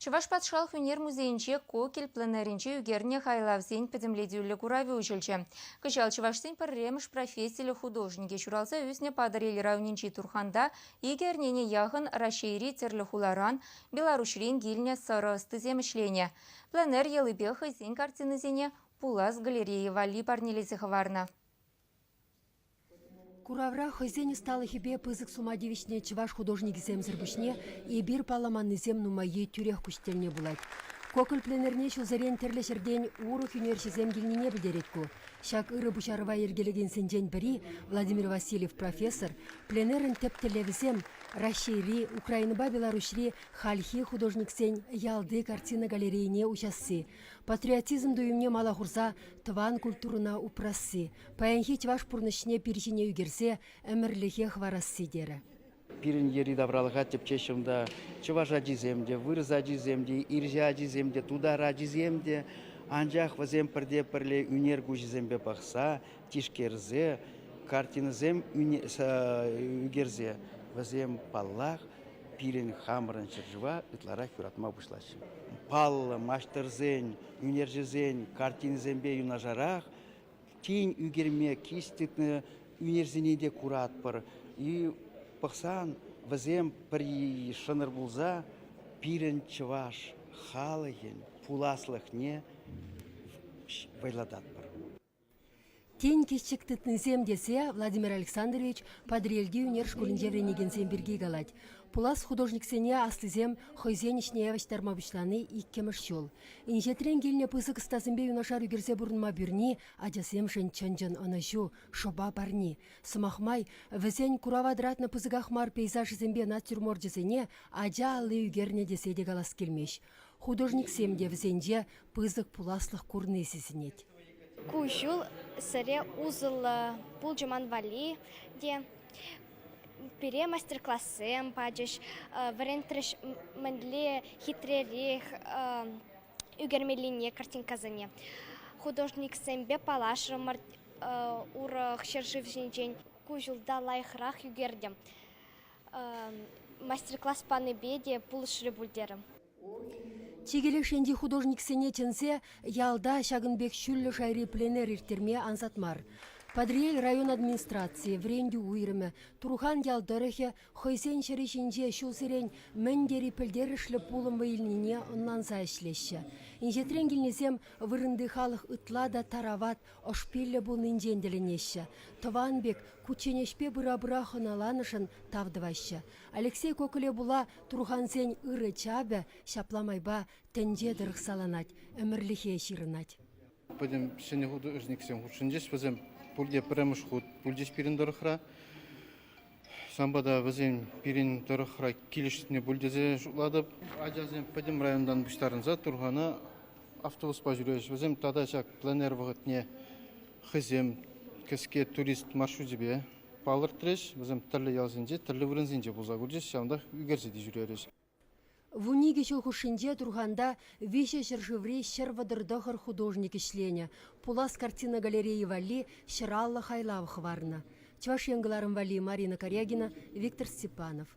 Чӑваш патшалӑх ӳнер музейӗнче Кокель пленэрӗнче ӳкернӗ хайлавсен пӗтӗмлетӳллӗ куравӗ уҫӑлчӗ. Кӑҫал чӑвашсен пӗрремӗш профессиллӗ художникӗ ҫуралса ӳснӗ Патӑрьел районӗнчи Турханта икӗ эрнене яхӑн Раҫҫейри тӗрлӗ хуларан, Беларуҫрен килнӗ сӑрӑ ӑстисем ӗҫленӗ. Пленэр йӑлипе хӑйсен картинисене пулас галерея валли парнелесе хӑварнӑ. Куравра хӑйсен ӑсталӑхӗпе пысӑк сума тивӗҫнӗ чӑваш художникӗсемсӗр пуҫне эпир палламаннисем нумаййи тӳрех куҫ тӗлне пулать. Коколь пленэрне ҫулсерен тӗрлӗ ҫӗртен урӑх ӳнерҫӗсем килнине пӗлтерет ку. Ҫак ырӑ пуҫарӑва йӗркелекенсенчен пӗри, Владимир Васильев профессор, пленэрӑн тӗп тӗллевӗсем Раҫҫейри, Украинӑпа Беларуҫри хальхи художниксен ялти картина галерейине уҫасси, патриотизм туйӑмне мала хурса тӑван культурӑна упрасси, паянхи чӑваш пурнӑҫне пир ҫине ӳкерсе ӗмӗрлӗхе хӑварасси терӗ. Пирӗн йӗри-тавралӑха тӗпчеҫҫӗ унта чӑваш ачисем те, вырӑс ачисем те, ирҫе ачисем те, тутар ачисем те. Анчах вӗсем пӗрте пӗрле ӳнер куҫӗсемпе пӑхса, тишкерсе, картинӑсем ӳкерсе вӗсем, паллах, пирӗн хамӑрӑн ҫӗршыва ытларах юратма пуҫлаҫҫӗ. Паллӑ маҫтӑрсен, ӳнерҫӗсен картинисемпе юнашарах тин ӳкерме киҫ тытнӑ ӳнерсене те куратпӑр. И пӑхсан вӗсем пӗр шӑнӑр пулса пирӗн чӑваш халӑхӗн пуласлӑхне вӑйлататпӑр. Тен, киччӗк тытнисем тесе Владимир Александрович Патӑрьелти ӳнер шкулӗнче вӗренекенсем пирки калать. Пулас художниксене аслисем хӑйсен ӗҫне явӑҫтарма пуҫлани иккӗмӗш ҫул. Инҫетрен килнӗ пысӑк ӑстасемпе юнашар ӳкерсе пурӑнма пӳрни ачасемшӗн чӑн-чӑн ӑнӑҫу, шӑпа парни. Сӑмах май, вӗсен курава тӑратнӑ пысӑках мар пейзажӗсемпе натюрморчӗсене ача алли ӳкернӗ тесе те калас килмест. Художниксем те вӗсенче пысӑк пуласлӑх курни сисӗнет. Ку ҫул сӗре усӑллӑ пулчӗ ман валли те. Пире мастер-классем пачӗҫ, вӗрентрӗҫ мӗнле хитререх ӳкермеллине картинкӑсене. Художниксемпе паллашрӑмӑр урӑх ҫӗршыв ҫинчен. Ку ҫулта лайӑхрах ӳкертӗм. Мастер-класс панипе те пулӑшрӗ пуль терӗм. Чикӗ леш енчи художниксене чӗнсе ялта ҫакӑн пек ҫӳллӗ шайри пленэр ирттерме ансат мар. Патӑрьел район администрацийӗ, вӗрентӳ уйрӑмӗ, Турхан ял тӑрӑхӗ хӑйсен ҫӗрӗ ҫинче ҫулсерен мӗн тери пӗлтерӗшлӗ пулӑм вӑй илнине ӑнланса ӗҫлеҫҫӗ. Инҫетрен килнисем вырӑнти халӑх ытла та тарават, ӑшпиллӗ пулнинчен тӗлӗнеҫҫӗ. Тӑван пек кучченеҫпе пыра-пыра хӑналанӑшӑн тав тӑваҫҫӗ. Алексей Коколе пула Турхансен ырӑ чапӗ ҫапла майпа тӗнче тӑрӑх саланать, ӗмӗрлӗхе ҫырӑнать. Пӗтӗм ҫӗнӗ художниксем хутшӑнчӗҫ. Вӗсем пурте пӗрремӗш хут пулчӗҫ пирӗн тӑрӑхра. Ҫавӑнпа та вӗсем пирӗн тӑрӑхра килӗшнӗ пуль тесе шутлатӑп. Ачасем пӗтӗм районтан пуҫтарӑнса Турхана автобуспа ҫӳреҫҫӗ. Вӗсем тата ҫак пленэр вӑхӑтне хӑйсем кӗске турист маршручӗпе палӑртрӗҫ. Вӗсем тӗрлӗ ялсенче, тӗрлӗ вырӑнсенче пулса курчӗҫ, ҫавӑнтах ӳкерсе те ҫӳрерӗҫ. 12 ҫул хушшинче Турханта виҫӗ ҫӗршыври 139 художник ӗҫленӗ, пулас картина галерейи валли 150 хайлав хӑварнӑ. Чӑваш Ен кӑларӑм валли Марина Карягина, Виктор Степанов.